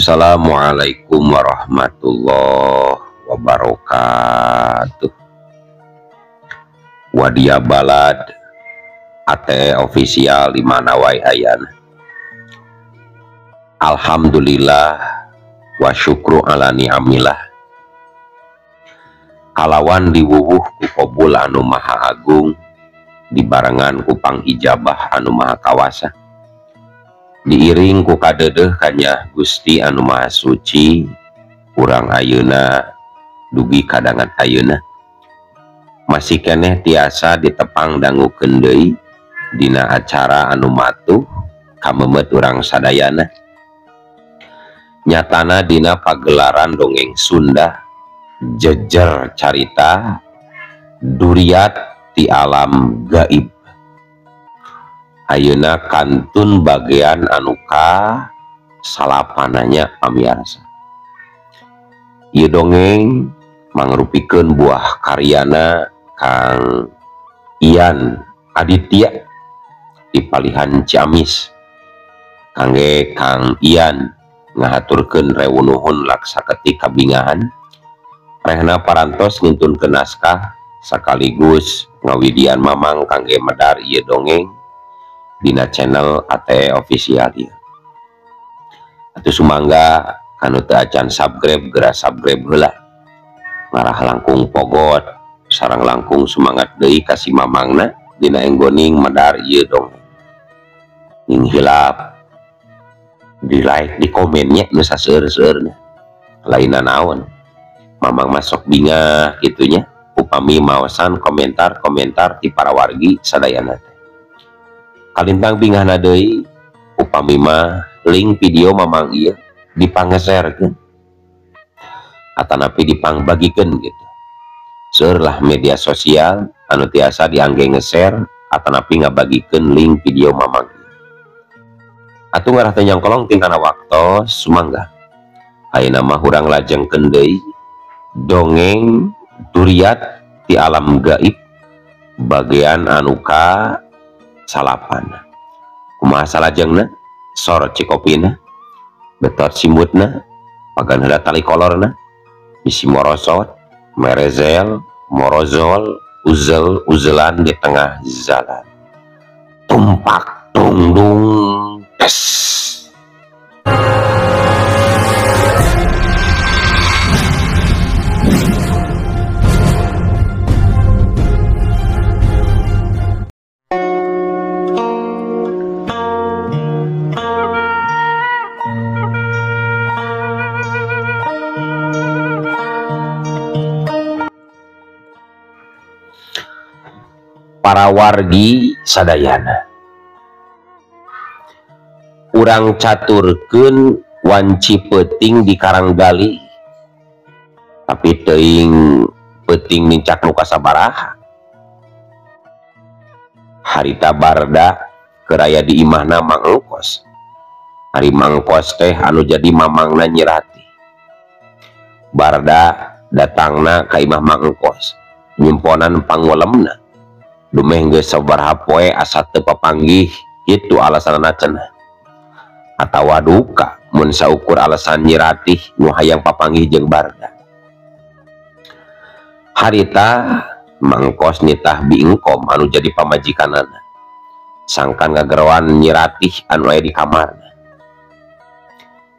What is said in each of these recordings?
Assalamualaikum warahmatullahi wabarakatuh. Wadia Balad ATE official di mana wae ayana. Alhamdulillah wa syukru ala ni'amillah. Kalawan diwuwuh ku kobul anu maha agung, dibarengan ku pangijabah anu maha kawasa, diiring ku kadedeh kanya Gusti anu maha suci, urang ayeuna dugi kadangan ayeuna masih keneh tiasa ditepang dangukeun deui dina acara anu matuh kamemet urang sadayana. Nyatana dina pagelaran dongeng Sunda jejer carita duriat ti alam gaib. Ayeuna kantun bagian anu ka salapananya pamiarsa. Ieu dongeng mangrupikeun buah karyana Kang Ian Aditya di Palihan Ciamis. Kangge Kang Ian ngahaturkeun rewu nuhun laksaketik kabingahan rehna parantos ngintunkeun naskah sekaligus ngawidian mamang kangge medar ieu dongeng dina channel ATE official ieu. Atuh sumangga kanu teu acan subscribe geura subscribe heula. Ngarah langkung pogot sareng langkung semangat deui ka si mamangna dina enggoning medar ieu dongeng. Ning hilap di like di komennya nu saseur-seurna. Lainna naon? Mamang masuk bingah gitunya upami maosan komentar-komentar ti para wargi sadayana teh. Kalintang bingahna deui upami mah link video mamang ieu dipangeserkeun atanapi dipangbagikeun gitu. Seueur lah media sosial anu tiasa diangge nge-share atanapi ngabagikeun link video mamang ieu. Atuh ngarah teh nyangkolong tingkana waktos sumangga. Ayeuna mah urang lajengkeun deui dongeng duriat ti alam gaib bagian anu ka salapan. Kumaha salajengna? Sor cikopina, betot simutna, pagan heula tali kolorna, bisi morosot, merezel, morozol, uzel uzelan di tengah jalan. Tumpak tungdung tes. Para wargi sadayana, urang caturkeun wanci peuting di Karanggali, tapi teuing peuting nincak nu kasabaraha. Harita barda keur aya di imahna Mang Engkos. Ari Mang Engkos teh anu jadi mamangna Nyirati. Barda datangna ka imah Mang Engkos, nyimponan pangulemna. Dumeh geus sabaraha poe asa teu papanggih kitu alasanna cenah. Atawa duka mun saukur alasan Nyiratih nu hayang papanggih jeung barda. Harita Mangkos nitah biingkom anu jadi pamajikanana. Sangkan ngageroan Nyiratih anu aya di kamarna.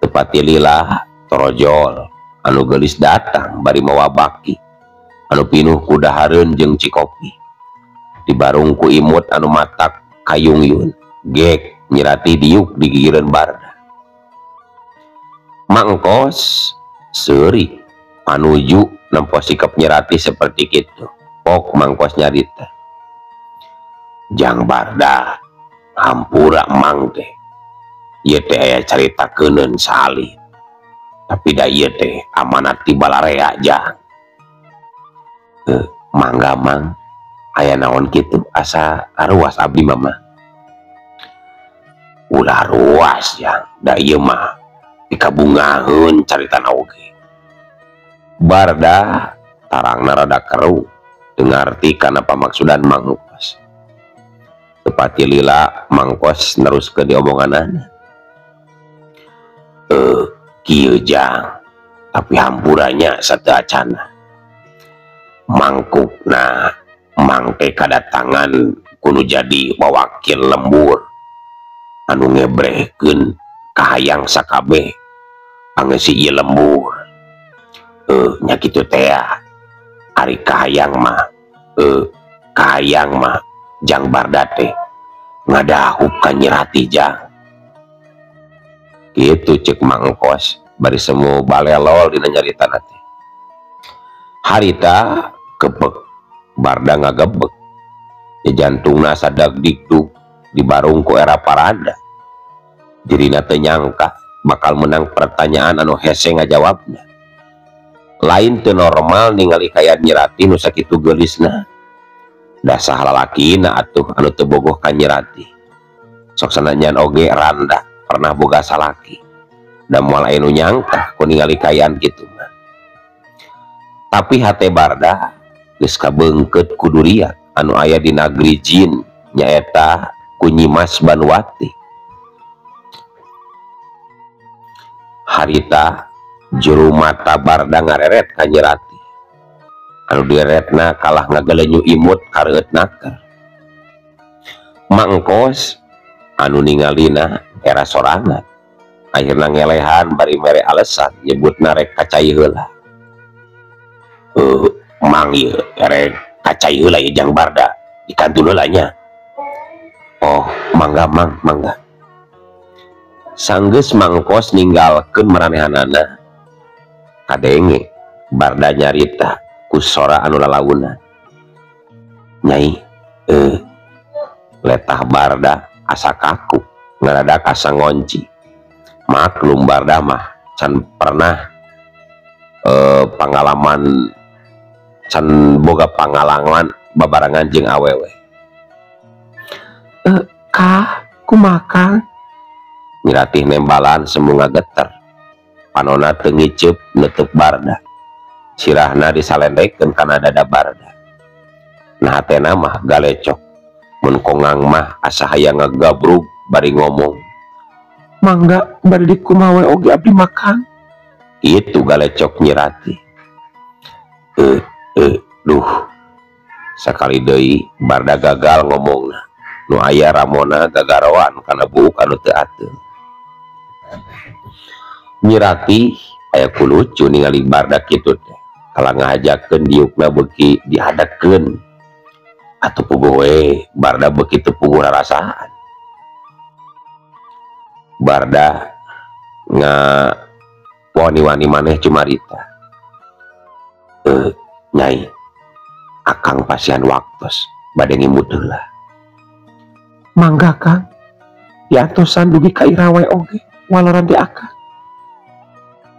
Tepati lila torojol anu geulis datang bari mawa baki anu pinuh ku dahareun jeung cikopi. Dibarung ku imut anu matak kayungyun gek Nyirati diuk digigireun barda. Mangkos seuri panuju nempo sikap Nyirati seperti kitu. Pok Mangkos nyarita, jang barda hampura mang teh ieu teh aya carita keuneun salih, tapi da ieu teh amanat ti balarea jang. Mangga mang aya naon kitu asa aruas abdi mama. Ulah ruas jang, da ieu mah dikabungaheun caritana oge. Barda tarangna rada keruh teu ngarti kana pamaksudan Mang Engkos. Tepati lila Mang Engkos neruskeun diomonganana. Kieu jang tapi hampurannya sateuacana mangkukna mang teh kadatangan kudu jadi wawakil lembur anu ngebrehkeun kahayang sakabeh pangeusi ieu lembur nya kitu teh ari kahayang mah kahayang mah jang Barda teh ngadahup ka Nyi Ratih jang kitu ceuk Mang Kos bari semu balelol dina nyaritana teh. Harita kepek Barda ngagebek jantungna asa dagdikduk dibarung ku era parada. Dirina teu nyangka bakal menang pertanyaan anu hese ngajawabna. Lain teu normal ningali kaayaan Nyi Ratih nu sakitu geulisna. Dasah lalakina atuh anu teu bogoh ka Nyi Ratih. Sok sanajan oge randa pernah boga salaki. Da moal aya nu nyangka ku ningali kaayaan kitu mah. Tapi hate Barda geus kabeungkeut ku duriat anu aya di nagri jin nyaeta ku Nyi Mas Banuwati. Harita juru mata Barda ngareret ka Nyi Ratih. Anu direretna kalah ngagelenyu imut kareueut naker. Mang Kos anu ningalina era sorangan. Akhirna ngelehan bari mere alesan nyebutna rek kacai heula. Mang ieu rek kacai heula ieu jang Barda dikantun heula nya. Oh, mangga mang, mangga. Sanggeus Mang Kos ninggalkeun maranehanana. Kadenge Barda nyarita ku sora anu lalaunan. Nyai, letah Barda asa kaku, ngaradak asa ngonci. Maklum Barda mah can pernah pengalaman, can boga pengalaman babarengan jeung awewe. Kah kumaha? Nyi Ratih nembalan semu ngageter. Panona teu ngiceup neuteuk Barda. Sirahna disalendekeun kana dada Barda. Nah hatena mah galecok. Mun kongang mah asa hayang ngagabrug bari ngomong. Mangga bari dikumaha we oge abdi makan. Itu galecok Nyi Ratih. Duh. Sakali deui Barda gagal ngomongna. Nu aya ramona gagaroan kana buuk anu teu ateung. Nyi Ratih aya ku lucu ningali Barda kitu teh. Kalah ngahajakeun diukna beuki dihadapkeun. Atuh puguh we Barda beuki teu puguh rarasaan. Barda nga wani-wani maneh cumarita. Nyai, akang pasihan waktos bade ngimut heula. Mangga Kang, diantosan dugi ka ira wae oge waloran di akang.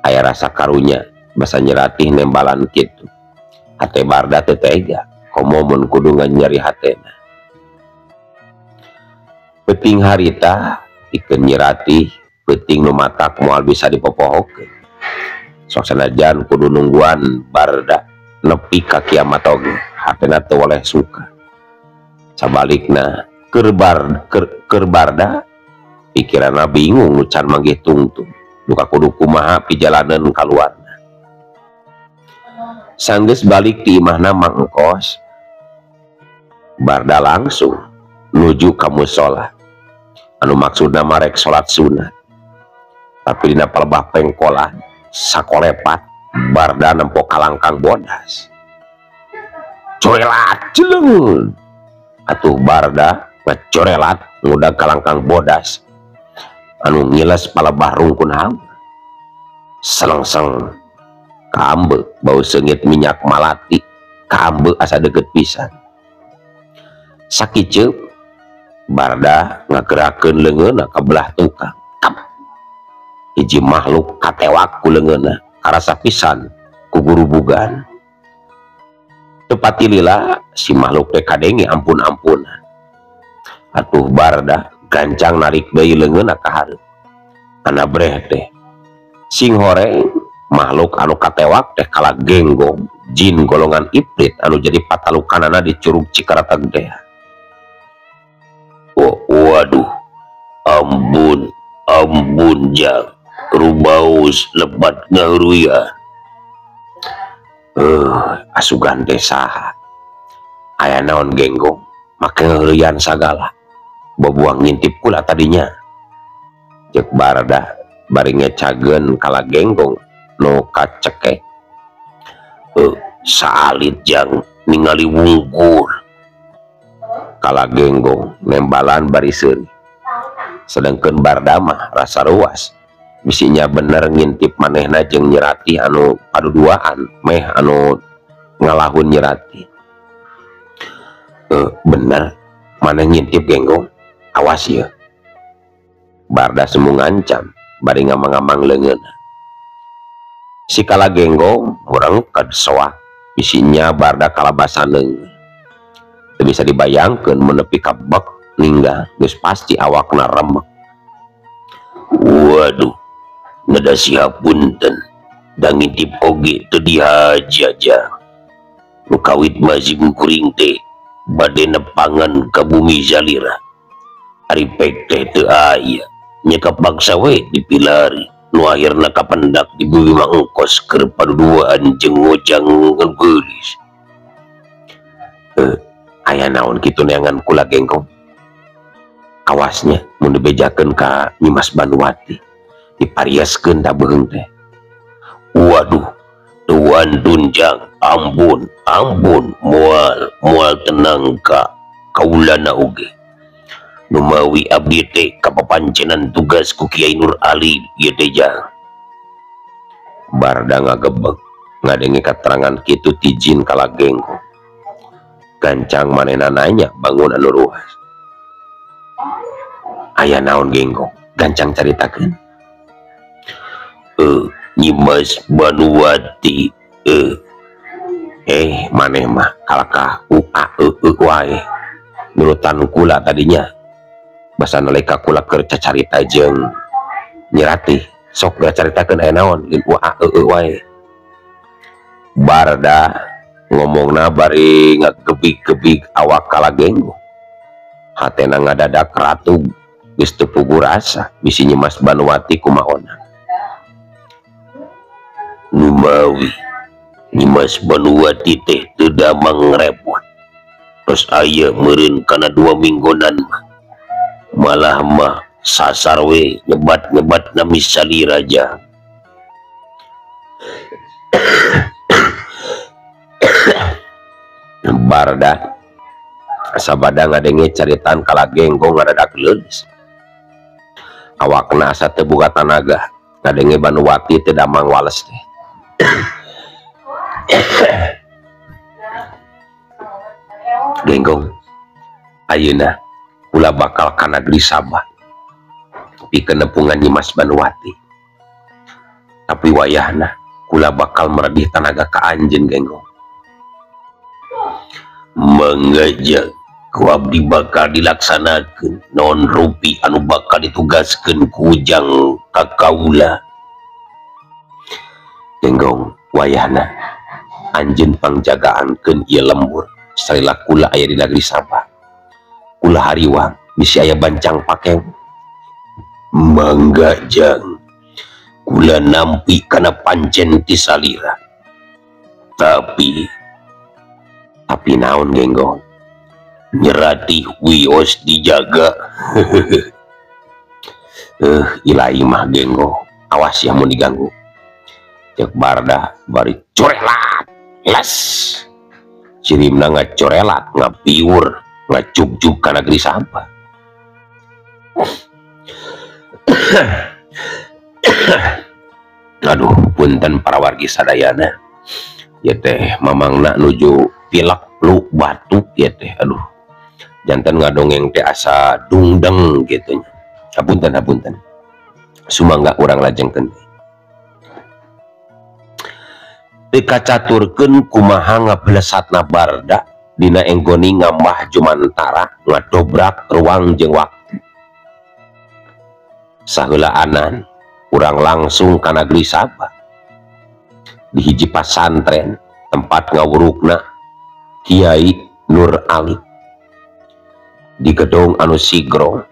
Aya rasa karunya basa Nyi Ratih nembalan kitu. Hate Barda teu tega, komo mun kudu nyeri hatena. Peuting harita pikeun Nyi Ratih, peuting nu matak moal bisa dipopohokeun. Sok sanajan kudu nungguan Barda nepi ka kiamat oge, hatena teu woleh suka. Sabalikna keur Barda pikiranna bingung nu can manggih tungtung. Duka kudu kumaha pijalaneun kaluarna. Sanggeus balik ti imahna Mang Kos, Barda langsung nuju ka mushola. Anu maksudna marek salat sunat. Tapi dina palebah pengkolan sakolepat Barda nempo kalangkang bodas. Corelat jeleung. Atuh Barda ngacorelat ngudag kalangkang bodas anu ngiles palebah rungkun hawa. Selengseng kaambe bau seungit minyak malati, kaambe asa deukeut pisan. Sakiceup Barda ngagerakeun leungeunna ka belah tukang. Kap. Hiji makhluk katewak ku leungeunna, karasa pisan ku gurubugan. Teu patilila si makhluk teh kadenge ampun-ampunan. Atuh Barda gancang narik deui leungeunna ka hareup. Kana breh teh sing horeng makhluk anu katewak teh kala genggong jin golongan ifrit anu jadi patalukanana di Curug Cikareteg teh. Oh, waduh, ampun, ampun jang. Rubaos lebat ngahuruyan. Asugan teh saha? Aya naon Genggong make ngaheureyan sagala. Bobuang ngintip kula tadinya. Ceuk Barda bari ngecageun kala Genggong nu kacekek. Saalit jang ningali wungkur. Kala Genggong nembalan bari seuri. Sedangkeun Barda mah rasa ruas. Bisinya bener ngintip manehna jeung Nyi Ratih anu paduduaan meh anu ngalahun Nyi Ratih. Bener maneh ngintip Genggong, awas ieu. Barda semu ngancam bari ngamang-ngamang leungeunna. Si kala Genggong murangked soak, bisinya Barda kalabasan leungeun. Teu bisa dibayangkeun mun nepi ka bek ninggal geus pasti awakna remek. Waduh, nada sihapunten da ngintip oge teu dihaja jang. Nu kawit mah sim kuring teh bade nepangan ka bumi salira. Ari pek teh teu aya, nya kapaksa we dipilari. Nu akhirna kapendak di bumi mangkos keur paduduaan jeung ngojang ngan geulis. Aya naon kitu neangan kula Genggong? Awasnya mun dibejakeun ka Nyimas Banuwati, dipariaskeun da beuheung teh. Waduh, tuan tunjang, ampun, ampun, moal, moal tenang ka kaulana oge. Numawi abdi teh kapapancenan tugas ku Kiai Nur Ali ieu teh jang. Barda ngagebeg ngadenge katerangan kitu ti jin kala Genggong. Gancang manehna nanya bangun anu ruas. Aya naon Genggong? Gancang caritakeun. Nyimas Banuwati, maneh mah kalakah u a e e wae. Nurutan kula tadinya. Basa nalika kula keur cacarita jeung Nyi Ratih, sok geus caritakeun aya naon lin u a e e wae. Barda ngomongna bari ngagebig-gebig awak kala Genggong. Hatena ngadadak ratug geus teu puguh rasa bisi Nyimas Banuwati kumaona. Numawi Nyimas Banuwati teh teu damang repot. Terus aya meureun kana 2 minggonan mah. Malah mah sasar we nyebat-nyebat nami salira jang. Barda sabada ngadenge caritaan kala Genggong ngadadak leulis. Awakna asa teu boga tanaga ngadenge Banuwati teu damang wales teh. Genggong ayeuna kula bakal ka nagri Sabah pikeun nepungan Nyimas Banuwati. Tapi wayahna kula bakal meredih tanaga ka anjeun Genggong. Mangga ku abdi bakal dilaksanakeun naon rupi anu bakal ditugaskeun ku ujang ka kaula. Genggong wayahna anjeun pangjagaankeun ieu lembur salila kula aya di nagri Sabah. Kula hariwang bisi aya bancang pakew. Mangga jang, kula nampi kana pancen ti salira. Tapi naon Genggong? Nyi Ratih wios dijaga. Ilahi mah Genggong, awas ya mun diganggu. Ceuk Barda bari corelat, les. Cirimna ngacorelat, ngapiur, ngacugjug ka nagri Sabah. Aduh, punten para wargi sadayana. Ya teh mamangna nuju pilek lu batuk ya teh. Aduh, jantan ngadongeng teh asa dungdeng gitu nya. Hapunten, hapunten. Sumangga urang lajengkeun. Teu kacaturkeun kumaha ngabelesatna Barda dina enggoni ngambah jumantara ngadobrak ruang jeung waktu. Saheulaanan urang langsung ka nagri Sabah. Di hiji pasantren tempat ngawurukna Kiai Nur Ali. Di gedung anu sigrong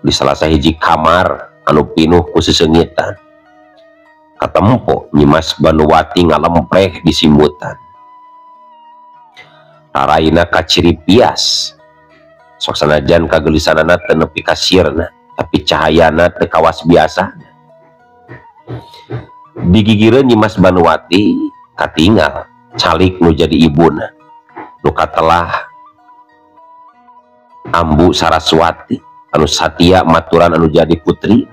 di salah sahiji kamar anu pinuh ku sesengitan. Katempo Nyimas Banuwati ngalempreh di simbutan. Raraina kaciri pias. Sok sanajan kagelisanana teu nepi ka sirna, tapi cahayana teu kawas biasa. Digigireun Nyimas Banuwati katingal calik nu jadi ibuna, nu katelah Ambu Saraswati anu satia maturan anu jadi putri.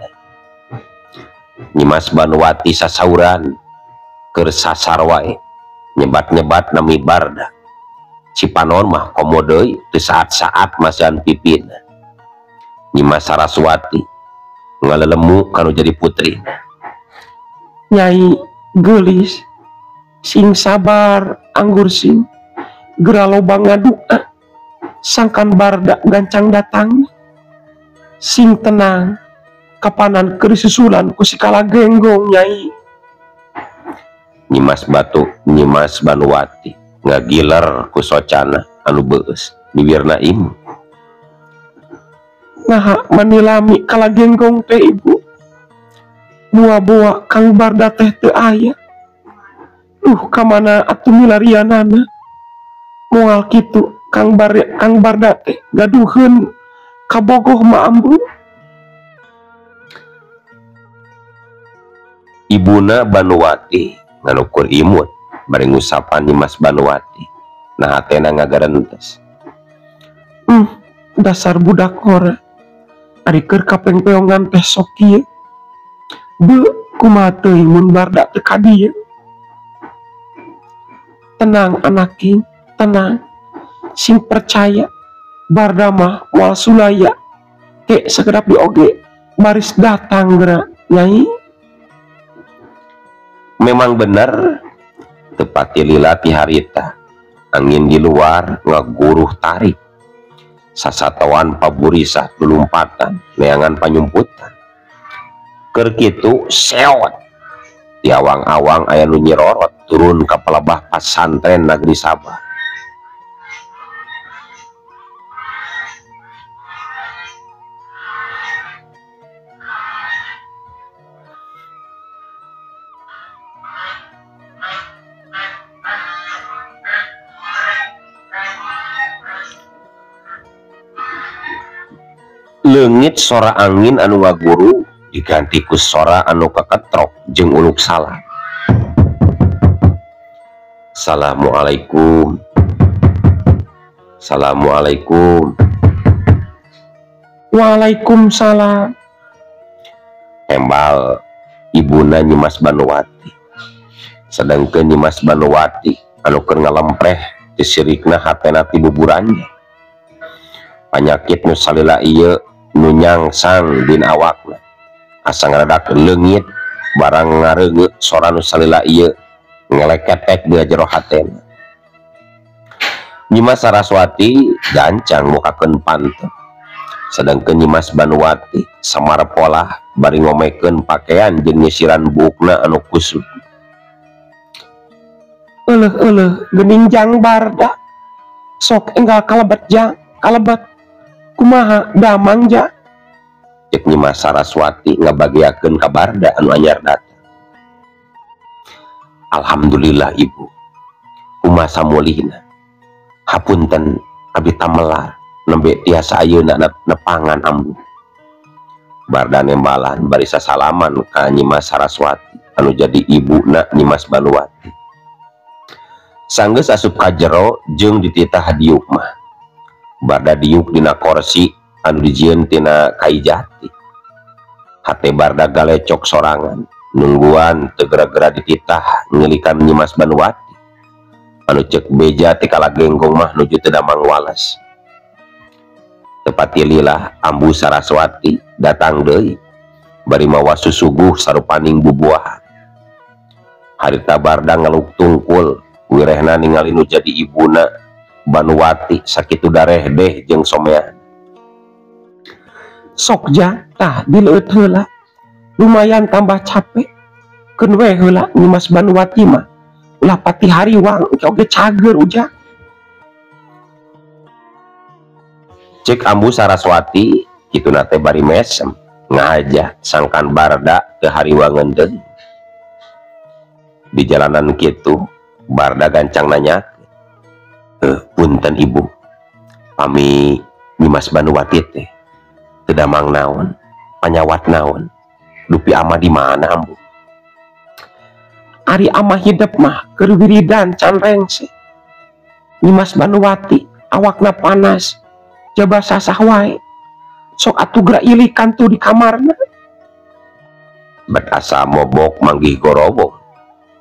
Nyimas Banuwati sasauran keur sasar wae, nyebat-nyebat nami Barda. Cipanon mah komo deui teu saat-saat masihan pipina. Nyimas Saraswati ngalelemu kanu jadi putri. Nyai geulis, sing sabar anggur sing, geura loba ngadua, sangkan Barda gancang datang. Sing tenang, kapanan keur susulan ku si Kalagenggong nyai. Nyimas Batu, Nyimas Banuwati ngagiler ku socana anu beueus bibirna imu. Naha manilami Kalagenggong teh ibu. Mua-boa Kang Barda teh teu aya. Duh, kamana atuh milarianana? Moal kitu Kang Barda teh gaduheun kabogoh ma ambu. Ibuna Banuwati nganukur imut bari ngusapan Nyimas Banuwati. Nah hatena ngagarentes. Dasar budak hora. Ari keur kapengpeongan teh sok kieu. Beu kumaha teuing mun Barda teu ka dieu. Tenang anaking, tenang. Sing percaya Barda mah moal sulaya. Ke sakedap dioge baris datang geura nyai. Memang bener tepati lila ti harita. Angin di luar ngaguruh tarik. Sasatoan paburisah lulumpatan neangan panyumputan. Keur kitu seot. Di awang-awang aya nu nyirorot turun ka palebah pasantren Negeri Sabah. Leungit sora angin anu ngaguru diganti ku sora anu keketrok jeung uluk salam. Assalamualaikum. Assalamualaikum. Waalaikumsalam. Embal ibuna Nyimas Banuwati. Sedangkeun Nyimas Banuwati anu keur ngalempreh disirikna hatena ti buburannya. Panyakit nu salila ieu nu nyangsang dina awakna. Asa ngaradak leungit barang ngareungeut sora nu salila ieu ngeleketek di jero hatena. Nyimas Saraswati gancang mukakeun panto. Sedangkeun Nyimas Banuwati samar polah bari ngomekeun pakaian jeung nyisiran buukna anu kusut. Euleuh-euleuh geuning jang Barda. Sok enggal kalebet jang, kalebet. Kumaha damang ja? Cek Nyimas Saraswati ngabagiakeun ka Barda anu anyar datang. Alhamdulillah ibu. Kumaha samulihna? Hapunten abdi tamelar nembe tiasa ayeuna nepangan ambu. Barda nembalan bari sasalaman ka Nyimas Saraswati anu jadi ibuna Nyimas Banuwati. Sanggeus asup ka jero jeung dititah diuk mah. Barda diuk dina korsi anu dijieun tina kai jati. Hate Barda galecok sorangan nungguan teu gera-gera dititah ngelikan Nyimas Banuwati anu ceuk beja ti Kalagenggong mah nuju teu damang wales. Tepati lila Ambu Saraswati datang deui bari mawa susuguh sarupaning bubuahan. Harita Barda ngaluk tungkul wirehna ningali nu jadi ibuna Banuwati sakitu darehdeh jeung somean. Sok ja tah dileueut heula. Lumayan tambah capek. Keun we heula Nyimas Banuwati mah. Ulah pati hariwang oge cager ujang. Cek Ambu Saraswati kituna teh bari mesem ngahaja sangkan Barda teu hariwangeun deui. Di jalanan kitu Barda gancang nanya, punten ibu, pami Nyimas Banuwati teh teu damang naon, panyawat naon, dupi ama di mana ambu? Ari ama hidep mah keur wiridan can rengse. Nyimas Banuwati awakna panas, jaba sasah wae. Sok atuh geura ilikan tuh di kamarna. Bet asa mobok manggih gorobong.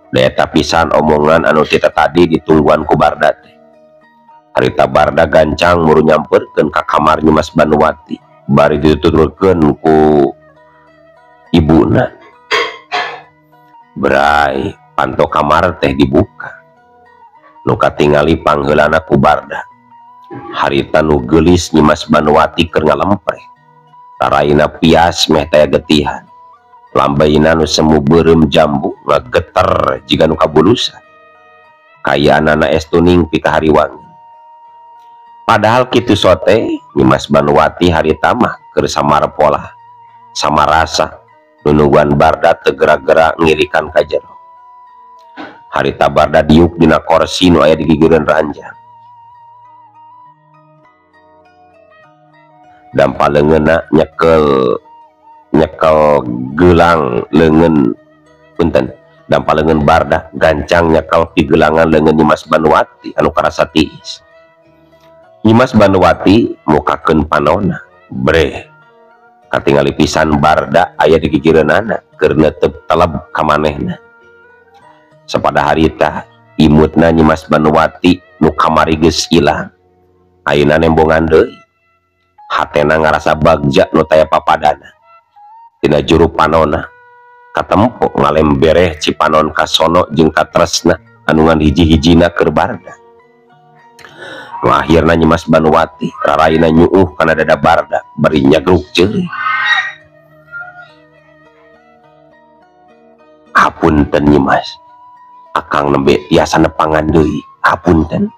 Daya pisan omongan anu tita tadi ditungguan ku Barda teh. Harita Barda gancang muru nyamperkeun ka kamar Nyimas Banuwati, bari dituturkeun ku ibuna. Bray, panto kamar teh dibuka. Nu katingali pangheulana ku Barda. Harita nu geulis Nyimas Banuwati keur ngalempreh. Raraina pias meh taya getihan. Lambaina nu semu beureum jambu ngageter jiga nu kabulusan. Kayaanana es tuning pikahariwangi. Padahal kitu sote Nyimas Banuwati harita mah keur samarpolah, samarasa nunungguan Barda teu geura-geura ngirikan ka jero. Harita Barda diuk dina korsi nu aya di gigireun ranjang. Dampa leungeunna nyekel gelang leungeun punten. Dampa leungeun Barda gancang nyekel pigelangan leungeun Nyimas Banuwati anu karasa tiis. Nyimas Banuwati mukakeun panona, breh. Katingali pisan Barda aya di gigireunana keur neuteup teleb ka manehna. Sapada harita imutna Nyimas Banuwati nu kamari geus ilang, ayeuna nembongan deui. Hatena ngarasa bagja nu taya papadana. Tina juru panona katempo ngalembereh cipanon kasono jeung katresna anu ngan hiji-hijina keur Barda. Nu akhirna Nyimas Banuwati raraina nyuuh kana dada Barda bari nyagruk ceuli. Hapunten Nyimas, akang nembe tiasa nepangan deui, hapunten.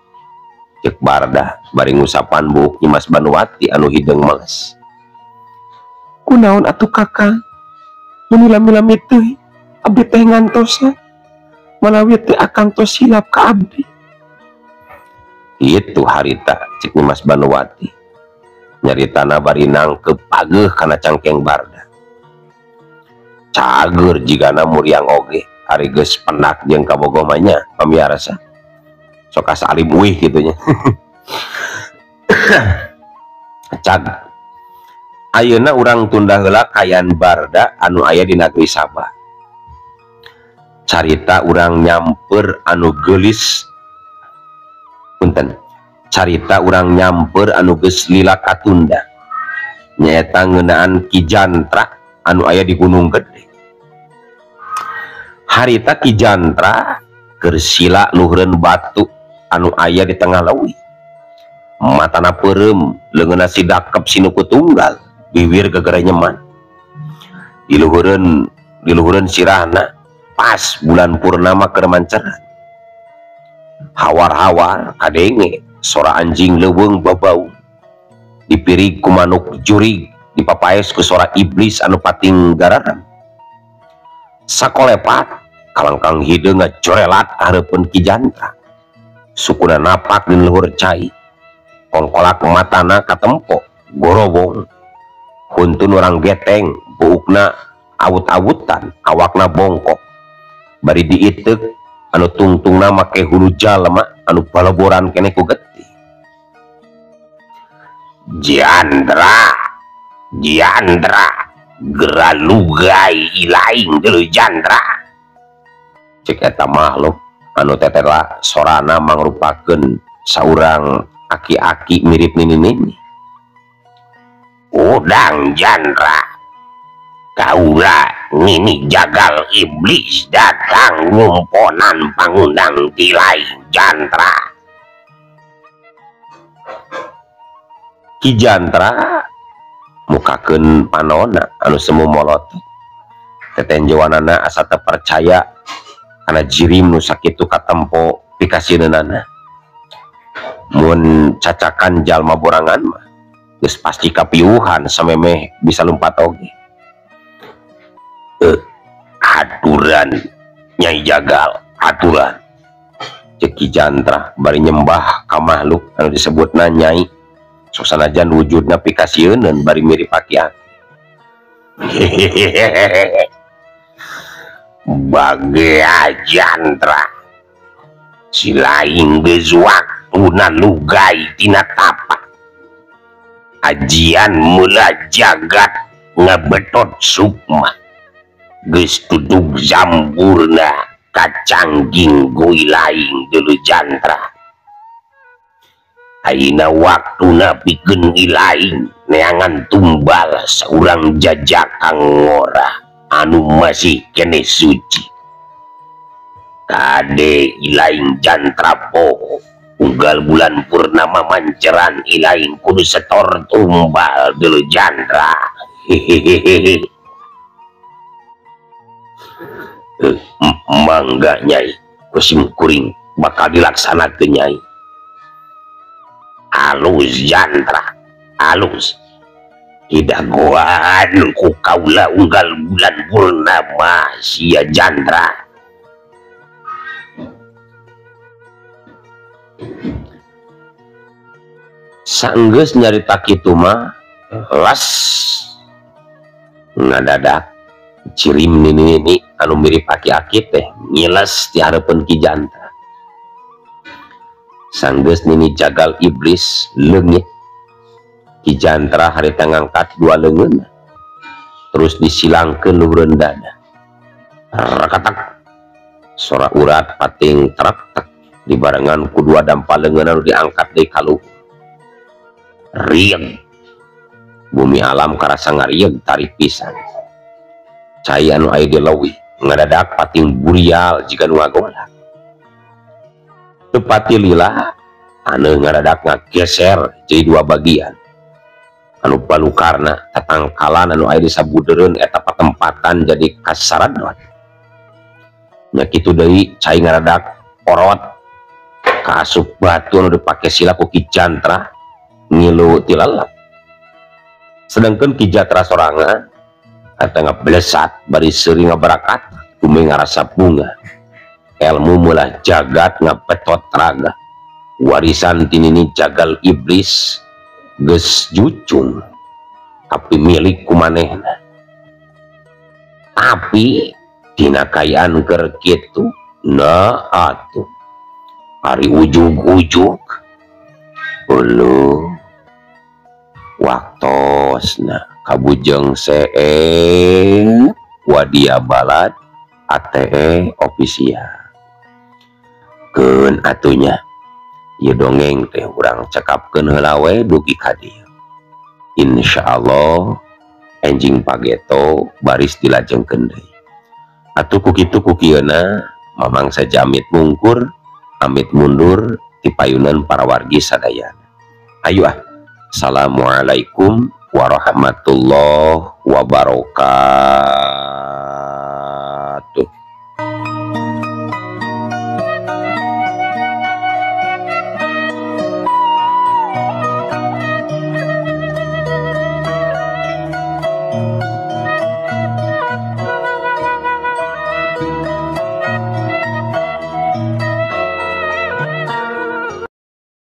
Cek Barda bari ngusapan buuk Nyimas Banuwati anu hideung meles. Kunaon atuh kakang, meni lami-lami teuing abdi teh ngantosan, manawi teh akang tos hilap ka abdi. Itu harita cek Nyimas Banuwati nyaritana bari nangkep pageuh kana cangkeng Barda. Cager jigana muriang oge ari geus penak jeung kabogoh mah nya pamiarsa. Sok asa alim uih kitu nya. Cag ayeuna urang tunda heula kayan Barda anu aya di negeri Sabah. Carita urang nyamper anu geulis punten. Carita urang nyamper anu geus lila katunda. Nyaeta ngeunaan Ki Jantra anu aya di Gunung Gede. Harita Ki Jantra keur sila luhureun batu anu aya di tengah leuwih. Matana peureum, leungeunna sidakep sinuku tunggal, bibir gegere nyeman. Diluhureun sirahna pas bulan purnama keur manceran. Hawar-hawar kadenge sora anjing leuweung babau. Dipirig ku manuk jurig, dipapaes ku sora iblis anu pating gararan. Sakolepat kalangkang hideung ngajorelat hareupeun Ki Jantra. Sukuna napak di luhur cai, kongkolak matana katempo gorobong. Huntun orang geteng, buukna awut-awutan, awakna bongkok. Bari diiteuk anu tungtungna make hulu jalma anu baloboran keneh ku getih. Jandra, Jandra, geura lugai ilaing deuleu Jandra. Cek eta makhluk anu tetela sorana mangrupakeun saurang aki-aki mirip nini-nini. Udang Jandra, kaula nini jagal iblis datang ngumponan pangundang tilai Jandra. Ki Jantra mukakeun panona anu semu molotot. Tetenjoanana asa teu percaya kana jirim nu sakitu katempo pikasieunana. Mun cacakan jalma borangan mah geus pasti kapiuhan samemeh bisa lumpat oge. Aturan Nyai Jagal aturan cek Ki Jantra bari nyembah ka makhluk anu disebutna Nyai sok sanajan wujudna pikasieuneun bari mirip aki-aki. Bagea Jantra si lain geus waktuna lugai tina tapak ajian mula jagat ngabetot sukma geus tudug zamburna kacangging goi lain deuleu Jantra. Ayeuna waktuna pikeun ilaing neangan tumbal saurang jajak ngora anu masih keneh suci. Kade ilaing Jantra poho unggal bulan purnama manceran ilaing kudu setor tumbal deuleu Jantra. Hehehe. Mangga Nyai kusim kuring bakal dilaksanakeun Nyai. Alus Jantra alus hidagoan ku kaula unggal bulan purnama sia Jantra. Sanggeus nyarita kitu mah las ngadadak cirim nini-nini anu mirip aki-aki teh ngiles di hareupeun Ki Jantra. Sanggeus nini Jagal Iblis leungit Ki Jantra harita ngangkat dua leungeun terus disilangkeun luhureun dada. Rakatak sora urat pating traktek dibarengan ku dua dampal leungeun anu diangkat deui ka luhur. Rieg bumi alam karasa ngarieg tarik pisan. Cai anu aya di leuwih ngadadak pating burial jiga nu ngagolak. Teu pati lila taneuh ngadadak ngageser jadi dua bagian. Anu balukarna tatangkalan anu aya di sabudeureun eta patempatan jadi kasaradot. Nya kitu deui cai ngadadak orot kaasup batu anu dipake sila ku Ki Jantra ngilu tilalap. Sedangkan Ki Jantra sorangan eta ngablesat bari seuri ngabarakat bumi ngarasa bunga. Ilmu mulah jagat ngabetot raga warisan tinini Jagal Iblis geus jucung tapi milik kumanehna. Tapi dina kayaan keur kitu na atuh ari ujug-ujug uluh waktosna kabujeng see wadia balad ATE official. Keun atunya ieu dongeng teh urang cekapkeun heula we dugi ka dieu. Insyaallah enjing pageto baris dilajengkeun deui. Atuh ku kitu ku kieuna mamang sajamit mungkur amit mundur ti payunan para wargi sadayana. Ayo ah. Assalamualaikum warahmatullahi wabarakatuh.